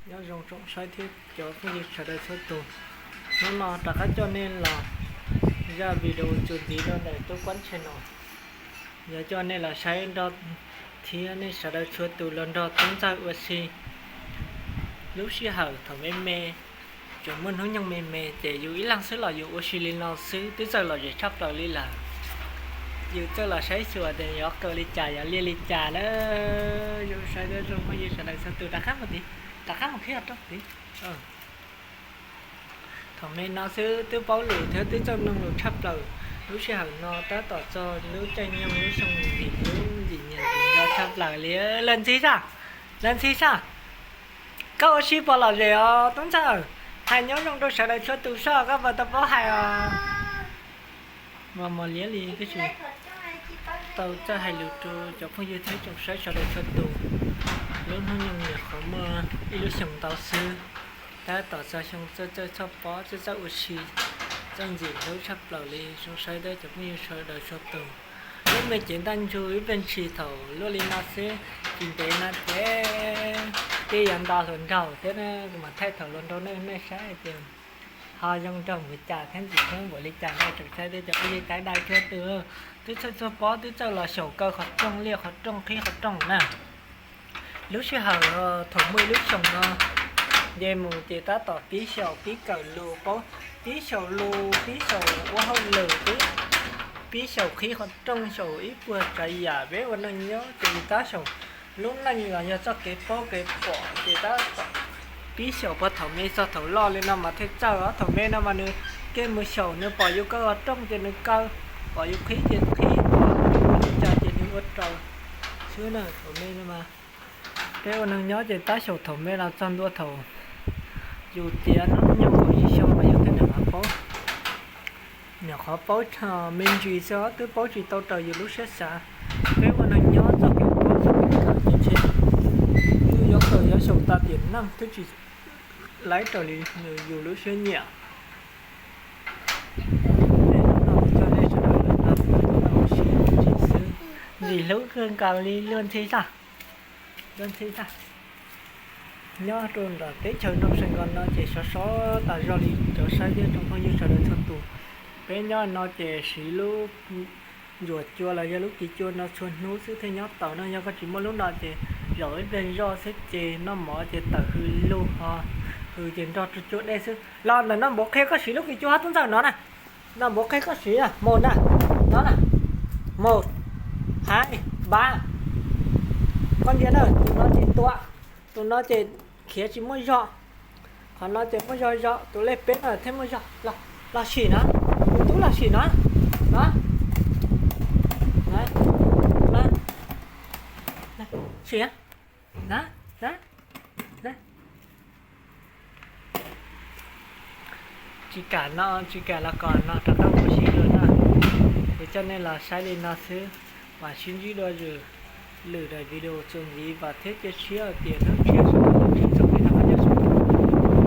Nyob zoo tsoom saib thiab cov phooj ywg sawv daws txhua tus. Hnub no rov qab coj nej los zaj video txuas ntxiv rau ntawm Tub Kuab channel no. Yog coj nej los saib nrog thiab nej sawv daws txhua tus los nrog Tub Ntxawg ua si. Lub sij hawm thaum me me, tseem muaj hnub nyoog me me ces yus ib leeg xwb los yus ua si li no xwb twb txawj lom zem tshaj plaws li lawm. Yus txawj los saib xyuas tias yuav kaw li cas yuav liaj li cas na. Zoo saib thiab zoo phooj ywg sawv daws txhua tus rov qab mus tid, rov qab mus qhib qhov rooj tid. Thaum me no xwb twb paub lus thiab twb txawj mloog lus tshaj plaws. Lub sij hawm no tab tom txog lub caij nyoog lub xyoo ntxim hlub ntxim nyiam ntxim nco tshaj plaws li. Laj Ntxhi sab, Laj Ntxhi sab, koj ua si puas lom zem os Tub Ntxawg? Hais nyob zoo rau sawv daws txhua tus soj koj puas tau paub hais os. Mos mos liab li tab sis tau txawj hais lus rau cov phooj ywg thiab tsoom saib sawv daws txhua tus. Lub hnub nyoog nyuam qhuav muaj ib lub xyoos ntau xwb, tab tom txog xyoo txawj txawj txhoj pob txawj txawj ua si, txawj ntxim hlub tshaj plaws li. Zoo saib thiab cov phooj ywg sawv daws txhua tus. Lub me cev ntaj ntsug ib pliag ntshis thaum luaj li no xwb, tsis ntev no ces twb yuav nto hluas nraug thiab na, kuv mam thaij thaum hluas nraug nej saib tias ho zoo nraug npaum cas thiab ntxim hlub npaum li cas na tsoom saib thiab cov phooj ywg sawv daws txhua tus. Twb txawj txhoj pob twb txawj los xyaum kaw qhov rooj liaj qhov rooj qhib qhov rooj na. Lub sij hawm thaum muaj ib lub xyoos no nce mus ces tab tom pib xyaum pib kawm lus paub, pib xyaum lus pib xyaum ua hauj lwm, pib xyaum qhib qhov rooj xyaum ib puag tsav yam peb ua neej nyob ces tab xyaum lub neej los yog txoj kev paub kev pom ces tab tom pib xyaum puag thaum me txog thaum loj li no mas thiaj txawj os. Thaum me no mas nws kev mus xyaum nws pom yus kaw qhov rooj ces nws kaw, pom yus qhib ces qhib, pom yus ua li cas ces nws ua raws xwb na. Thaum me no mas peb ua neej nyob ces tab xyaum thaum me los txog ntua thaum yus tiav hnub nyoog kaum yim xyoo mas yus thiaj nyuam qhuav paub, nyuam qhuav paub me ntsis xwb twb paub tsis tau raws yus lub siab xav. Peb ua neej nyob txoj kev paub txoj kev kawm ces ntshe yus yuav kawm yuav xyaum tas tiam neej twb tsis laib raws li yus lub siab nyiam. Ntxim hlub kawg nkaus li Laj Ntxhi sab, Laj Ntxhi sab. Nyob rau nram teb chaws nroog Sài Gòn no ces sov sov tas zog li cov saib thiab tsoom phooj ywg sawv daws txhua tus. Peb nyob no ces siv lub ntsuas cua los yog lub kis cua no txhua hnub xwb thiaj nyob taus no. Yog koj tsis muaj lub no ces zaum ib pliag zoj xwb ces noj mov ces tawm hws lug ho hws ces nrog rau cua dej xwb. Los ntawm no npaum qhia koj siv lub kis cua hab tub ntxawg no na. No npaum qhia koj siv, mus na, no na, mus, hais, npav. Koj ntsia na, tus no ces tua, tus no ces khiav tsis muaj zog, qhov no ces muaj zog zog, tus lej peb no thiaj muaj zog. Los sim na, tus tub los sim na, no, sim na, na, na. Tsis kam no, tsis kam los kom no rov qab mus ua si dua na. Kuv coj nej los saib li no xwb, mam sib ntsib dua lwm daim video txuas ntxiv, vam thiab cia siab hais tias hnub tshiab